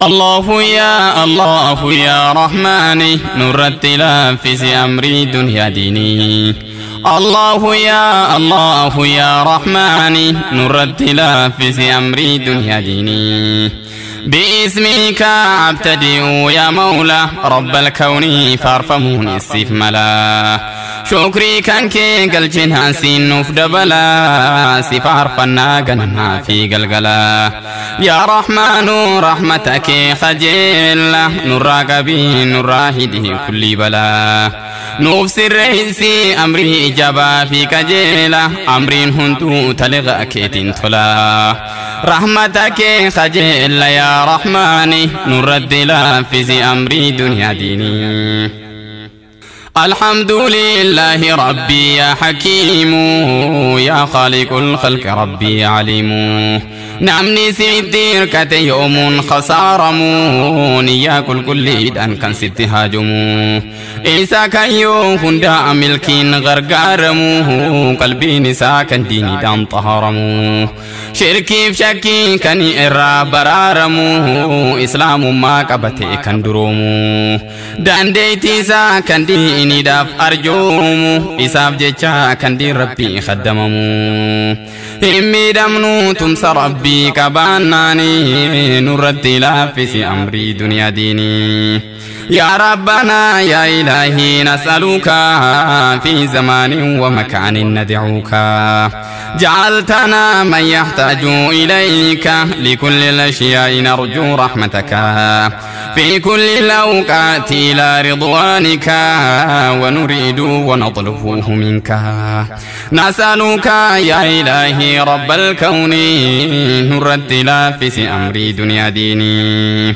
الله يا الله يا رحماني نرت في أمري دنيا ديني. الله يا الله يا رحماني نرت في أمري دنيا ديني. باسمك أبتدئ يا مولى رب الكون فارفموني السيف ملا. شكري كان كي قلجنها سين دبلا سفار فنا قنما في قلقلا. يا رحمن رحمتك خجل نراك بي نراهده كل بلا. نفس الرئيس أمري جبا في كجيلة أمرين هندو تلغى كيتين تلا. رحمتك خجل يا رحماني نرد في أمري دنيا ديني. الحمد لله ربي يا حكيم يا خالق الخلق ربي عليم. نعمني سيدير كتيوم خسارمون يا كل كل دان كان ست هاجمو. إيسا كيو هندا ملكين غرغارمو قلبي نسا كان ديني دام طهرمو. شركي في شكي كان إرى برارمو إسلام ما قبتي كان درومو. دان ديتي سا كان ديني داف أرجومو إساف جيتشا كان دين ربي خدممو. إمي دمنو تمس ربي كباناني نرد في أمري دنيا ديني. يا ربنا يا إلهي نسألك في زمان ومكان ندعوك. جعلتنا من يحتاج إليك لكل الأشياء نرجو رحمتك. في كل الأوقات إلى رضوانك ونريد ونطلبه منك. نسألك يا إلهي رب الكون نرد في أمري دنيا ديني.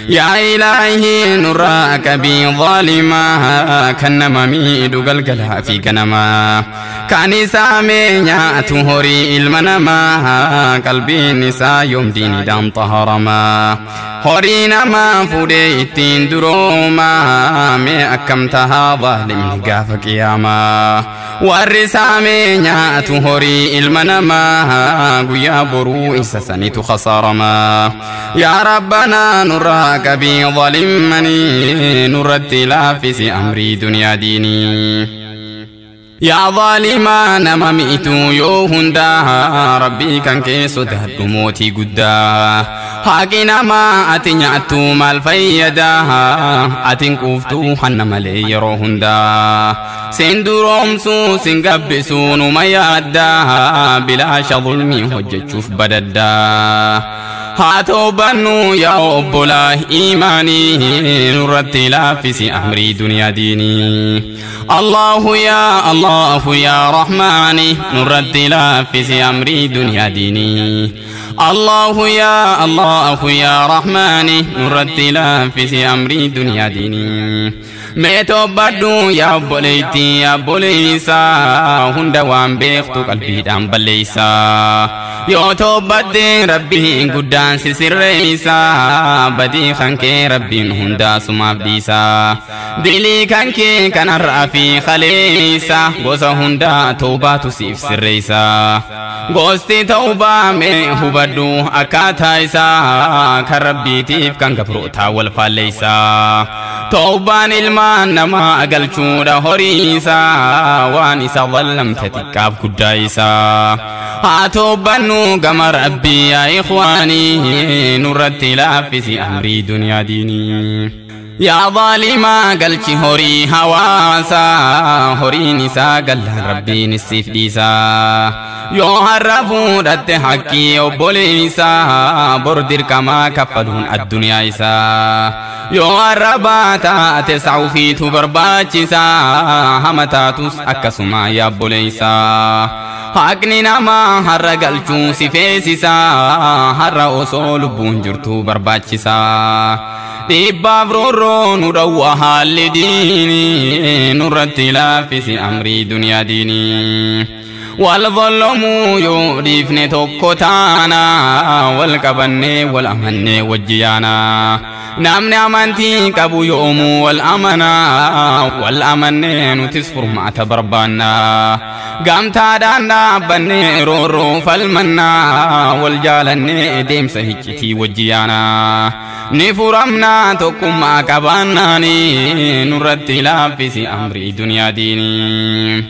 يا إلهي نراك بي ظالما كنما ميد قلقلها في كنما. كان سامي ياتهري المنما قلبي نساء يوم ديني دام طهرما. هورينا ما فوديتين دروما مي أكمتها ظالم قافك ياما. والرسامي ياتهري المنما قيا برو إسسني خسارما. يا ربنا نراك بي ظلمني نرد في أمري دنيا ديني. يا ظالما نممئت يوهندا ربي كان كيسو دهد موتي قدا. حاكينا ما أتنعتو مال فيدا أتن كوفتو حن ملي يروهندا. سندرومسو سنقبسو نميادا بلا شظلمي هجتشوف بددا. هاتو بنو يا أبولا إيماني نرد في أمري دنيا ديني. الله يا الله يا رحماني نرد في أمري دنيا ديني. الله يا الله يا رحماني نرد في أمري دنيا ديني. ميتو بدو يا بوليتي يا بوليسا هندا وان بيختو قلبي دام بليسا. يوتو بدي ربي قدان سسريسا بدي خنكي ربي هندا سماف ديسا. دلي كانكي كان الرافي خليسا غوسا هندا توبة تسيف سريسا. غوستي توبة مي هبدو أكاتايسا كربي تيف كان قبروتا والفاليسا. توبان ilmaan namaa galchuudha horiisa waan isa zallamte xiqqaaf guddaa isaa. Haa toobbannu gama rabbii yaa ikhwaanii nurratti laaffisi amrii duniyaa diinii. Yaa zaalimaa galchi horii hawaasaa horiin isaa gallaan rabbiin siif dhiisaa. Yoo har'a fuudhatte haqqii obboleessaa bor dirqamaa kaffaluun addunyaa isaa. Yoo har'a baataate sa'uufiitu barbaachisaa hama taatus akkasuma yaa obboleessaa. Haqni namaa har'a galchuu si feesisaa har'a osoo lubbuun jirtu barbaachisaa. Dhiibbaaf roorroo nu dhawwa haalli diinii nurratti laaffisi amrii duniyaa diinii. Wal zolomuu yoo dhiifne tokko taana wal qabannee wal amannee wajji yaana. Namni amantii qabu yoomuu wal amanaa wal amannee nutis furmaata barbaannaa gamtaadhaan dhaabbannee roorroo falmannaa wal jaalannee deemsa hiccitii wajji yaanaa ni furamnaa tokkummaa qabaannaani nurratti laaffisi amrii duniyaa diinii.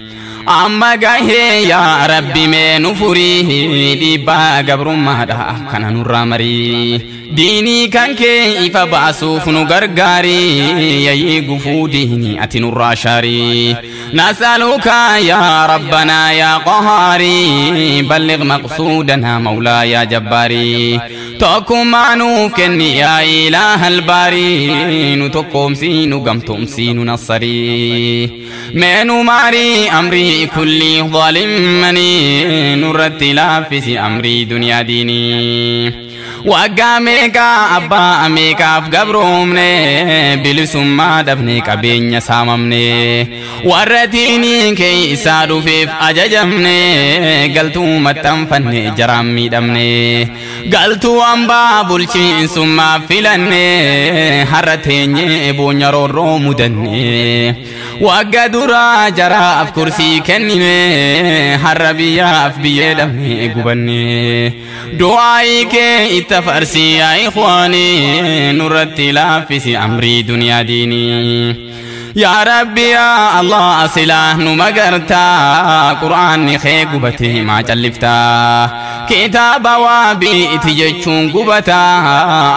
Amma gahee yaa Rabbi mee nu furii dhiibbaa gabrummaadha kana nurraa marii diinii kan kee ifa baasuuf nu gargaarii yayyii gufuu diinii ati nurraa shaarii nasaluka yaa rabbanaa yaa qahaarii balligh maqsuudanaa mawlaa yaa jabbaarii tokkummaa nuuf kenni yaa ilaaha albaarii nu tokkoomsii nu gamtoomsii nu nassarii mee nu maarii amrii كل ظالمني نرت لافس أمري دنيا ديني وقاميكا أبا أميكا فقبرومني بلسما دفني كبين ساممني ورتيني كي سادو فيف أججمني قلتو متنفني جرامي دمني قلتو أمبا بلشين ثم فلني هرتيني بونيرو رومدني وقدرا جراف كرسي كنني هربياف بيدمني قبني دعائك اتفرسي يا إخواني نرت لافسي أمري دنيا ديني يا ربي يا الله سلاه نمغرتا قرآن خي قبته ما جلفتا كتاب وابي اتججون قبتا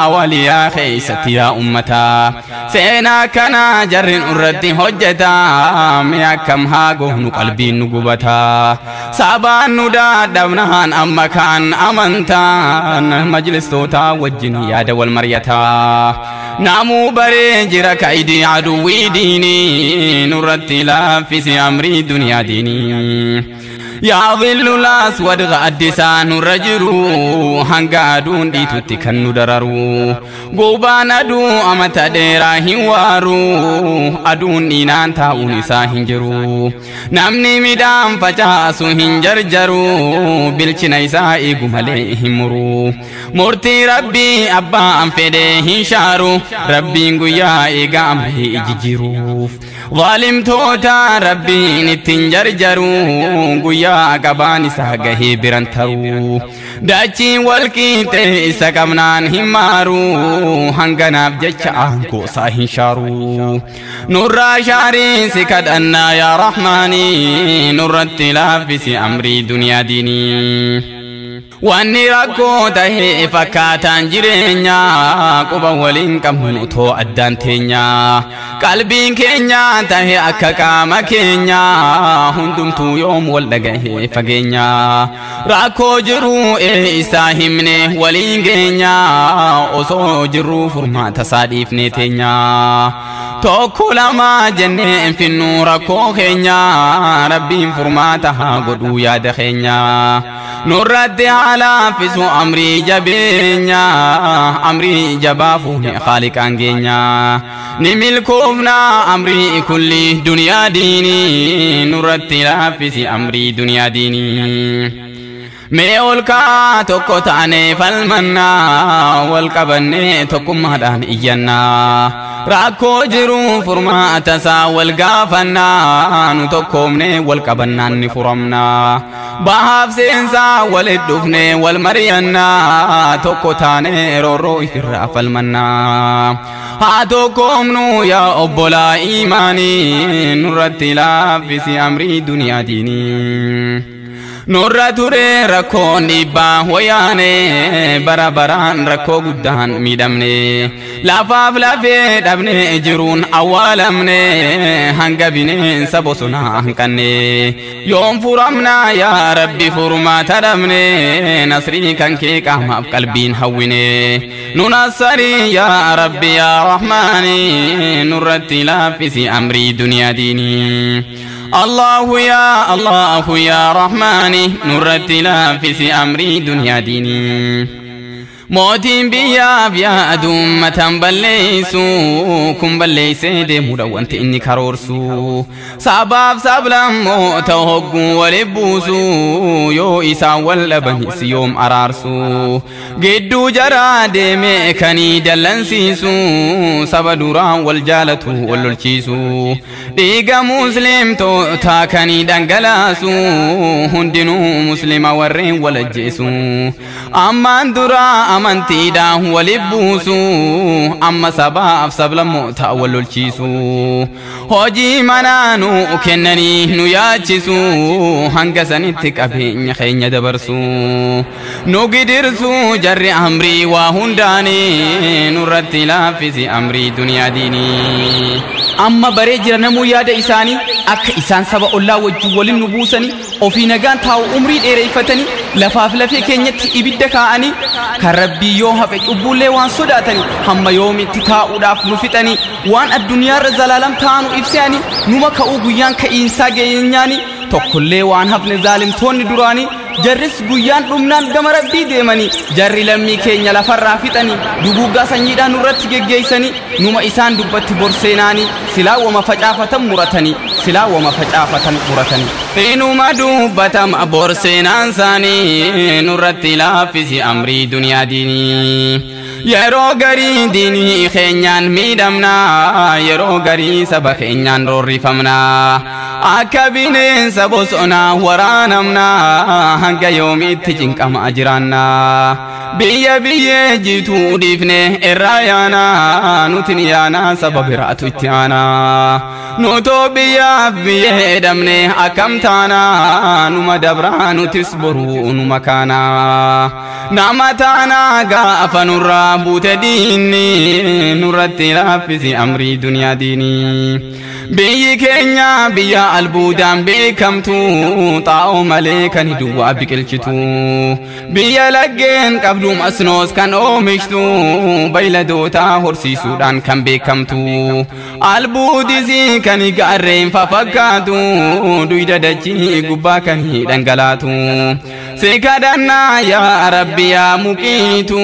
أوليا خيستي يا أمتا سينا كنا جر الرد حجتا ميا كم هاغو قلبي نقبتا سابان ندا دبنان أما كان أمنتا مجلس توتا وجني يا دول مريتا نامو بري جرا كايدي عدوي ديني نرت لافس أمري دنيا ديني يا ظل الأسود غدسان الرجرو هنقادون دي تتكن دررو قوبان أدو أمت ديرا هوارو أدون إنان تاون ساهنجرو نمني مدام فجاسو هنجرجرو بالچنا إسائي قمالي همرو مرتي ربي أبا أنفده هنشارو ربي قيا إيقام إججروف ظالم توتا ربي نتنجرجرو قيا قباني ساقه برانترو داچي والكيته سقمنان همارو هنغناف جچا انكو ساهن شارو نور شاري سكد أنا يا رحماني نور التلافس أمري دنيا ديني واني rakkoo tahee fakkaataan jireenyaa quba waliin qabnu utoo addaan teenyaa qalbiin keenya tahee akka qaama keenyaa hundumtuu yoom wal dhagahee fageenyaa rakkoo jiruu isaa himne waliin geenyaa osoo jirruu furmaata isaa dhiifnee teenyaa tokko lama jennee finnuu rakkoo keenyaa rabbiin furmaata haa godhuu yaada keenyaa nurratti لافس أمري جبينيا أمري جبافوني خالق أنجينيا نملكوفنا أمري كل دنيا ديني نرت لافس أمري دنيا ديني mee ol ka'aa tokko taanee falmannaa wal qabannee tokkummaadhaan iyyannaa rakkoo jiru furmaata isaa wal gaafannaa nu tokkoomnee wal qabannaan ni furamnaa bahaaf seensaa walit dhufnee wal mari'annaa tokko taanee roorroo ifirraa falmannaa haa tokkoomnu yaa obbolaa iimaanii nurratti laaffisi amrii duniyaa diinii. Nurra ture rakkoon dhiibbaa wayyaane bara baraan rakkoo guddaan miidhamne lafaaf lafee dhabne jiruun awwaalamne hanga bineensa bosonaa hanqanne yoom furamnaa yaa rabbi furmaata dhabne nasrii kan kee qaamaaf qalbiin hawwine nu nassarii yaa rabbi yaa rahmaani nurratti laaffisi amrii duniyaa diinii. الله يا الله يا رحماني نرت لافس أمري دنيا ديني. Mootiin biyyaaf yaadu ummatan balleessu kun balleessee deemuudha wanti inni karoorsu. Sabaaf sablammoota hogguu waliin buusu yoo isaan wal dhabanis yoom araarsu. Gidduu jaraa deemee kanii dallansiisu saba duraan wal jaalatu wal lolchiisu. Dhiiga muslimtoota kanii dhangalaasu hundinuu muslima warreen wal ajjeesu. Ammaan duraa amantiidhaan waliin buusu amma sabaaf sablammoota wal lolchiisu. Hojii manaa nu kennanii nu yaachisu hanga sanitti qabeenya keenya dabarsu. Nu gidirsu jarri amrii waa hundaanii nurratti laaffisi amrii duniyaa diinii. Amma baree jira namuu yaada isaanii akka isaan saba ollaa wajjin waliin nu buusanii ofii nagaan taa'u umrii dheereeffatanii lafaaf lafee keenyatti ibidda kaa'anii kan rabbii yoo hafe cubbuullee waan sodaatanii hamma yoomitti taa'uudhaaf nu fixanii waan addunyaarra zalaalam taa'anu ibsanii numa ka'uu guyyaan ka'iinsaa geenyaanii tokkollee waan hafne zaalimtoonni duraanii jarris guyyaan dhumnaan gama rabbii deemanii jarri lammii keenya lafarraa fixanii duguuggaa sanyiidhaan nurratti geggeessanii numa isaan dubbatti borseenaanii silaa wama facaafatan muratanii silaa wama facaafatan muratanii. Inuma dubbatama borseenaan isaanii nurratti laaffisi amrii duniyaa diinii. Yeroo garii diinii keenyaan miidhamna yeroo garii saba keenyaan roorrifamna. Akka bineensa bosonaa waraanamna hanga yoomitti cinqamaa jiraanna. Biyya biyyee jiituu dhiifne irraa yaana nuti ni yaana saba biraatu itti aana. Nutoo biyyaaf biyyee dhabne akkam taana numa dabraa nutis boruu numa kaana. Nama taana gaafa nurraa buute diinni nurratti laaffisi amrii duniyaa diinii. Biyyi keenya biyya albuudaan beekamtu xaa'oo malee kan duwwaa biqilchitu. Biyya laggeen qabdu masnoos kan oomishtu bayladoota horsiisuudhaan kan beekamtu. Albuudisii kan gaarreen fafakkaatu duyda dachii gubbaa kan dhangalaatu. Si kadhannaa yaa Rabbi yaa muqiitu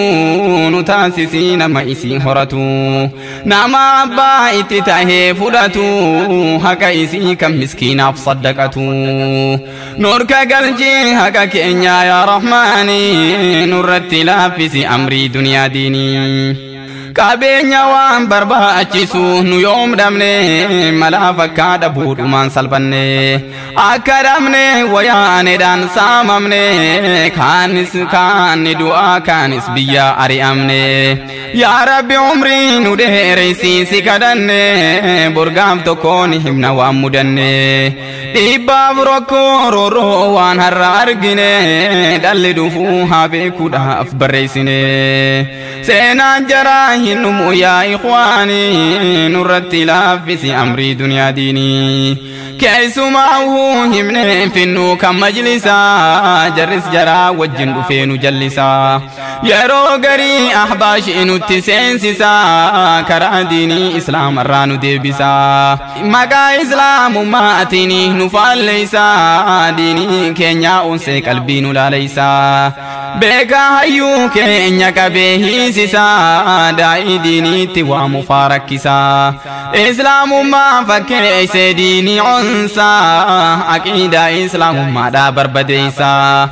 nu taasisii nama isii horatu. Nama abbaa itti tahee fudhatu. Haqa isii kan miskiinaaf saddaqatu. Nurka galchii haqa keenya yaa Rahmaani nurratti laaffisi amrii duniyaa diinii. Qabeenya waan barbaachisu nu yoom dhabne malaa fakkaa dhabuudhumaan salphanne. Akka dhabne wayaaneedhaan saamamne kaanis kaanni du'aa kaanis biyya ari'amne. Yaa Rabbi umrii nu dheeressi si kadhanne borgaaf tokkoon himna waan mudanne. Dhiibbaaf rakkoo roorroo waan har'a argine dhalli dhufuu haa beekuudhaaf barreessine. Seenaan jaraa hin dhumu yaa ikhwaanii nurratti laaffisi amrii duniyaa diinii. Keessumaa himne finnu kan majlisaa jarris jaraa wajjin dhufee nu jallisaa. Yeroo garii ahbaashii nutti seensisaa karaa diinii islaamarraa nu deebisaa. Maqaa islaamummaatiin nu faalleessaa diinii keenyaa onsee qalbii nu laalessaa. Beekaa hayyuu keenya qabee hiisisaa daa'ii diiniitti waamu faarakkisaa. Islaamummaa fakkeessee diinii onsaa aqiidaa islaamummaadhaa barbadeessaa.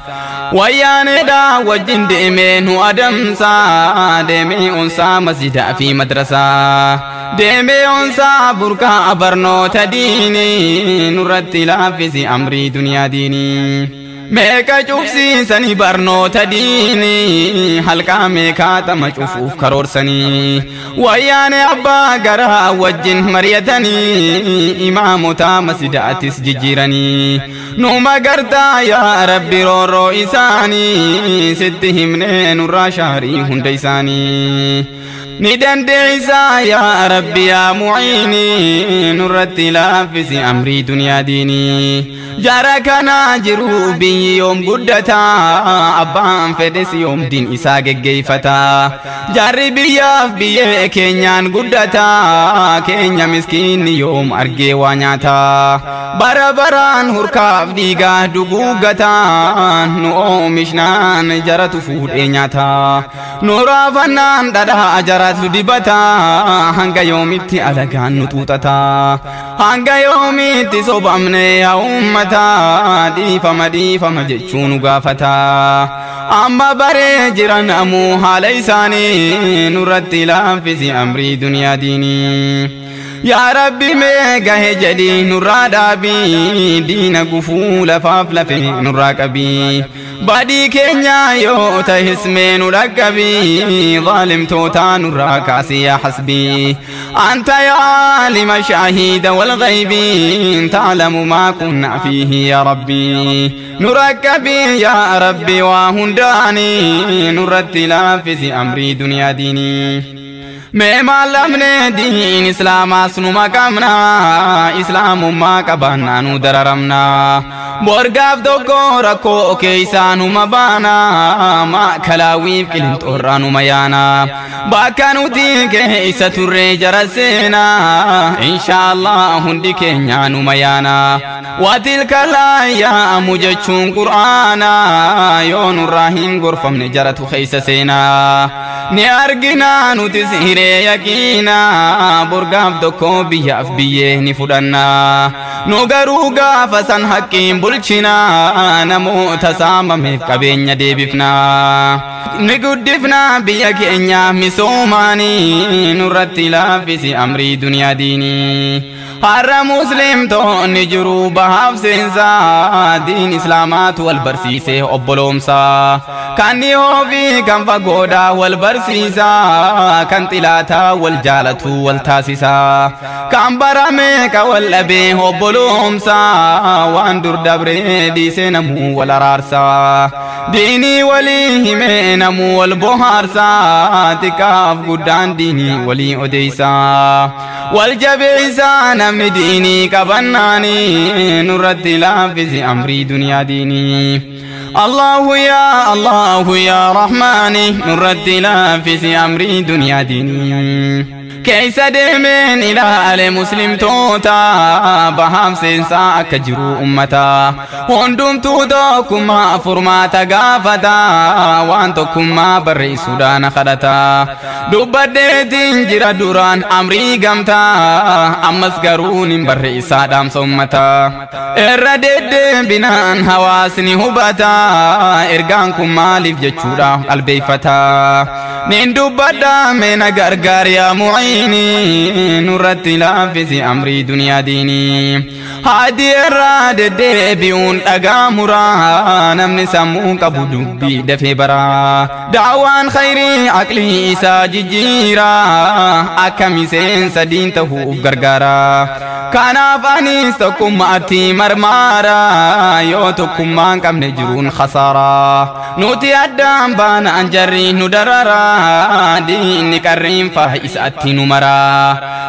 Wayyaaneedhaa wajjin deemee nu adamsaa deemee onsaa masjidaa fi madrasaa. Deemee onsaa burqaa barnoota diinii nurratti laaffisi amrii duniyaa diinii. Meeqa cufsiisanii barnoota diinii halqaa meeqaatama cufuuf karoorsanii wayyaane abbaa garaa wajjin mari'atanii imaamota masjidaatis jijjiiranii numa gartaa yaa Rabbi roorroo isaanii sitti himnee nurraa shaarii hunda isaanii. Ni dandeessaa yaa Rabbi yaa muciinii nurratti laaffisi amrii duniyaa diinii. Jara kana jiru biyyi yoom guddata, abbaan fedhes yoom diin isaa geggeeffata. Jarri biyyaaf biyyee keenyaan guddata, keenya miskiinni yoom argee waa nyaata. Bara baraan hurkaaf dhiigaa duguuggata, nu oomishnaan jaratu fuudhee nyaata. Nu raafannaan dhadhaa jaratu dibata, hanga yoomitti alagaan nu xuuxata. Hanga yoomitti sobamne yaa uummata, dhiifama dhiifama jechuu nu gaafata. Amma baree jira namuu haala isaanii, nurratti laaffisi amrii duniyaa diinii. Yaa Rabbi mee gahe jedhi nurraa dhaabii, diina gufuu lafaaf lafee nurraa qabii. Badii keenya yoo ta'es mee nu dhaqqabii, zaalimtoota nurraa kaasi yaa hasbii. Anta yaa عالم شاهد والغيب، تعلم ما كنا فيه يا ربي. نركبي يا ربي وهنداني، نرد لافز أمري دنيا ديني. Mee maalamne diin islaamaas numa qabna, islaamummaa qabaannaa nu dararamna. Borgaaf tokko rakkoo keessaa numa baana, maakalaawwiif qilinxoorraa numa yaana. Bakka nuti keessa turre jara seena, inshaallah hundi keenya numa yaana. Watilka laayyaamu jechuun qur'aana, yoo nurraa hin gorfamne jaratu keessa seena. Ni argina nutis hiree yaqiina, borgaaf tokko biyyaaf biyyee ni fudhanna. Nu garuu gaafa san haqqiin bulchina, namoota saamameef qabeenya deebifna. Ni guddifna biyya keenya misoomaanii, nurratti laaffisi amrii duniyaa diinii. Har'a muslimtoonni jiru bahaaf seensaa, diin islaamaatu wal barsiisee obboloomsa. Kan dhiyoo fi kan fagoodhaa wal barsiisa, kan xilaataa wal jaalatu wal taasisa. Kan barame ka wal dhabee obboloomsa, waan dur dabree dhiisee namuu wal araarsa. Diinii walii himee namuu wal bohaarsa, xiqqaaf guddaan diinii walii odeessa. Wal jabeessa namni diinii qabannaanii, nurratti laaffisi amrii duniyaa diinii. Allahu yaa Allahu yaa Rahmaani, nurratti laaffisi amrii duniyaa diinii. Keessa deemeen ilaale muslimtoota, bahaaf seensaa akka jiru ummata. Hundumtuu tokkummaa furmaata gaafata, waan tokkummaa barreessuudhaan kadhata. Dubbaddeetiin jira duraan amrii gamtaa, ammas garuu nin barreessaa dhaamsa ummata. Irra deddeebinaan hawaasni hubata, ergaan kun maaliif jechuudha qalbeeffata. Nin dubbadhaa mee na gargaar yaa mu'iini, nurratti laaffisi amrii duniyaa diinii. Haadhi irraa deddeebi'uun dhagaa muraa, namni sammuu qabu dubbii dafee baraa. Daawaan khayrii aqlii isaa jijjiira, akka miseensa diin ta'uuf gargaara. Kanaaf anis tokkummaatti marmaara, yoo tokkummaan qabne jiruun khasaaraa. Nuti addaan baanaan jarri nu darara, diinni qarriin faa isaatti nu mara.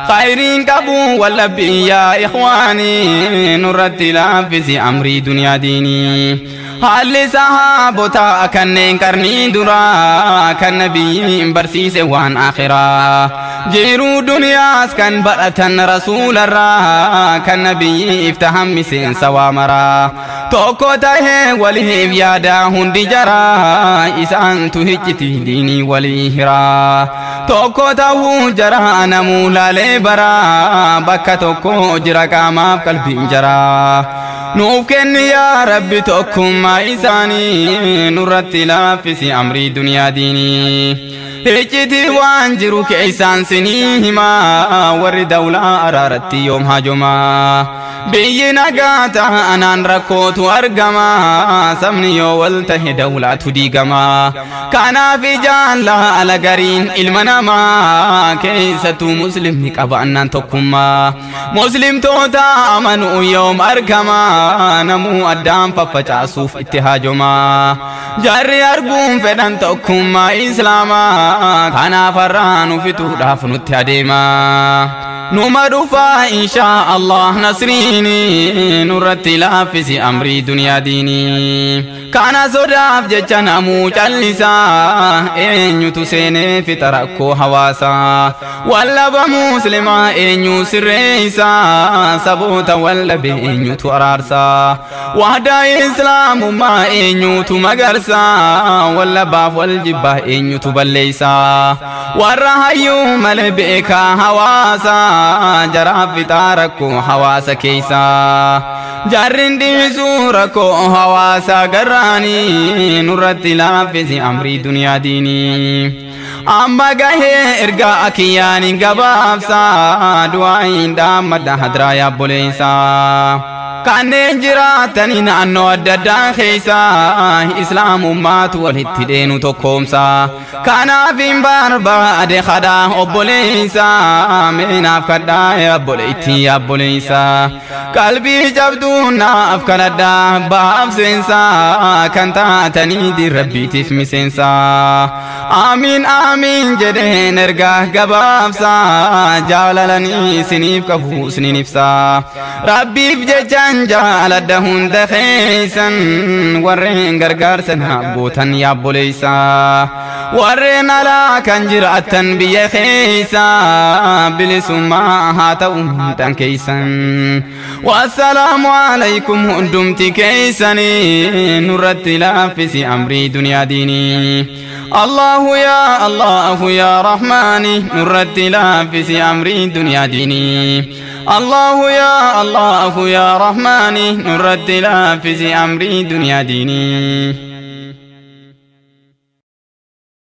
Khayriin qabu wallabbii yaa ikhwaanii, nurratti laaffisi amrii duniyaa diinii. Haalli sahaabotaa kanneen qarnii duraa, kan nabiyyiin barsiise waan akhiraa. Jiruu duniyaas kan baratan rasuularraa, kan nabiyyiif tahan miseensa waa maraa. Tokko tahee waliif yaada hundi jaraa, isaantu hicciti diinii walii hiraa. Tokko ta'uu jaraa namuu laalee baraa, bakka tokko jira qaamaaf qalbiin jaraa. Nuuf kenni yaa Rabbi tokkummaa isaanii, nurratti laaffisi amrii duniyaa diinii. Iccitii waan jiru keessaan sinii himaa, warri dawlaa araaratti yoom haajomaa. Biyyi nagaa ta'anaan rakkootu argama, sabni yoo wal tahe dawlaatu diigama. Kanaaf ijaan laala gariin ilma namaa, keessattuu muslimni qabaannaan tokkummaa. Muslimtoota amanuu yoom argama, namuu addaan faffacaasuuf itti haajomaa. Jarri arguun fedhan tokkummaa islaamaa, kanaaf har'aa nu fixuudhaaf nutti adeema. Numa dhufaa inshaa Allah nasriini, nurratti laaffisi amrii duniyaa diinii. Kana sodaaf jecha namuu callisaa, eenyutu seenee fixa rakkoo hawaasaa? Wallaba muslimaa eenyu sirreessaa? Saboota wallabe eenyutu araarsaa? Wahdaa islaamummaa eenyutu magarsaa? Wallabaaf wal jibbaa eenyutu balleessaa? Warra hayyuu malee beekaa hawaasaa, jaraaf fixaa rakkoo hawaasa keessaa. Jarrin dhiisuu rakkoo hawaasa garraanii, nurratti laaffisi amrii duniyaa diinii. Amma gahee ergaa kiyyaan gabaabsaa, du'aa hin dhaammadha hadraa yaabboleessaa. Kanneen jiraatanii naannoo adda addaa keessa, islaamummaatu walitti dheenu tokkoomsa. Kanaaf hin barbaade kadhaa obboleessa, meenaaf kadhaa obboleettii yaabboleessa. Qalbii cabduu naaf kadhadhaa baaf seensa, kan taatanii dirrabbiitiif miseensa. Amiin amiin jedheen ergaa gabaabsa, jaalalanii isiniif qabu isiniin ibsa. Rabbiif jechaan jaaladha hunda keessan, warreen gargaarsa naaf gootan yaabboleessa. Warreen alaa kan jiraattan biyya keessa, bilisummaa haa ta'u hundaan keessan. Wassalaamu alaikum hundumti keessanii, nurratti laaffisi amrii duniyaa diinii. الله يا الله يا رحماني، نرد في أمري دنيا ديني. الله يا الله يا رحماني، نرد في أمري دنيا ديني.